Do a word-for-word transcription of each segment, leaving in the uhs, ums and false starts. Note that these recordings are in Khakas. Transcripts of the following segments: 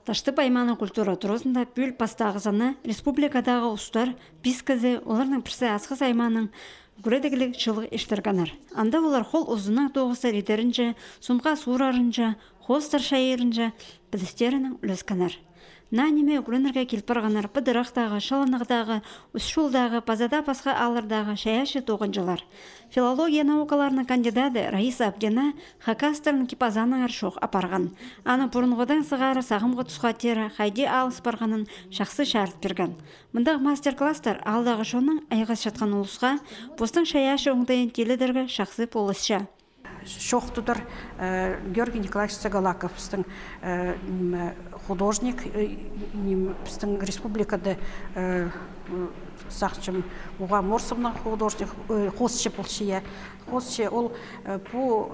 Таштып аймааның культура туразында пӱӱл пастағызына республикадағы устар пис кізі, оларның пірсі Асхыс аймааның, ӱгредігліг чыылығ иртіргеннер. Анда олар хол узунаң тоғыстар идерінҷе, сумға суурарынҷа, хоостар чайирынҷа пілістерінең ӱлескеннер. Наа ниме ӱгренерге кил парғаннар Пыдырахтағы, Чыланағдағы, Ӱс-Чулдағы, паза даа пасха ааллардағы чайаачы тоғынҷылар. Филология наукаларының кандидаты Раиса Абдина хакастарның кип-азаанаңар чоох апарған. Аны пурунғыдаң сығара сағамғы тусха теере хайди алыс парғанын чахсы чарыт пирген. Мындағ мастер-класстар аалдағы чоннаң айғасчатхан улусха постың чайаачы оңдайын тилідерге чахсы полысча. Чоохтадыр, э, Георгий Николаевич Сагалаков, пістің, э, ниме, художник, э, ниме, пістің республикада, э, сағынчам, уғаа морсымның художник, э, хоосчы полча, я. Хоосчы ол, э, пу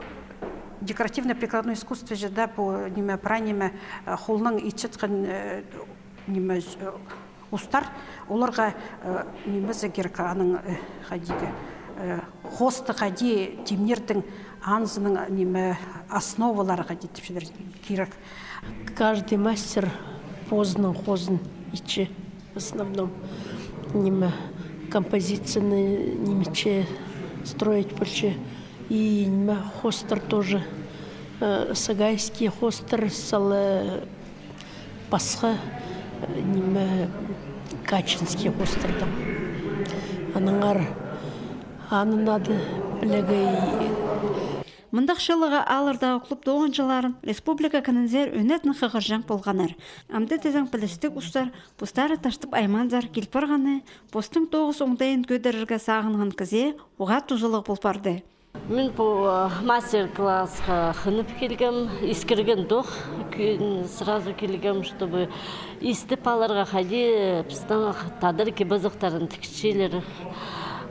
декоративно-прикладное искусство же, да, пу ниме, прай ниме, э, холнаң итчеткен, э, ниме, э, устар, оларға, э, нимезі кирек, аның, э, хайдағ, э, хоосты хайди тимнирдің, анзының, ниме, основалары хайди тіпчелер кирек. Каждый мастер позының хоозын итче, в основном, ниме, композицияны ниме итче, строить полча. И ниме, хоостар тоже, э, сагайский хоостар, сала пасха, э, ниме, качинский хоостардаң. Аннаңар аны надо пілерге. Мындағ чыылығға ааллардағы клуб тоғынҷыларын республика кінінзер ӱнетін хығырҷаң полғаннар. Амды тізең пілістіг устар постары таштып аймаанзар кил парғаны, постың тоғыс оңдайын кӧдірерге сағынған кізее уғаа тузалығ пол парды. Мин пу, э, мастер-классха хынып килгем, искіргендох, кӧн-, сразу килгем, чтобы истіп аларға, хайди пістің тадар кип-азахтарын тікчелер,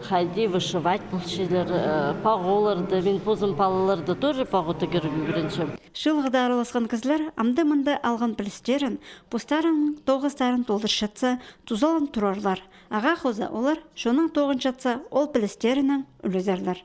хайди вышивать полчалар, э, пағоларды. Мин позым палаларды тоже пағо тігерге ӱгренчем. Чыылығда араласхан кізілер амды-мынды алған пілістерін, постарының тоғыстарын толдырчатса, тузалан турарлар. Ағаа хоза олар чоннаң тоғынчатса, ол пілістерінең ӱлезерлер.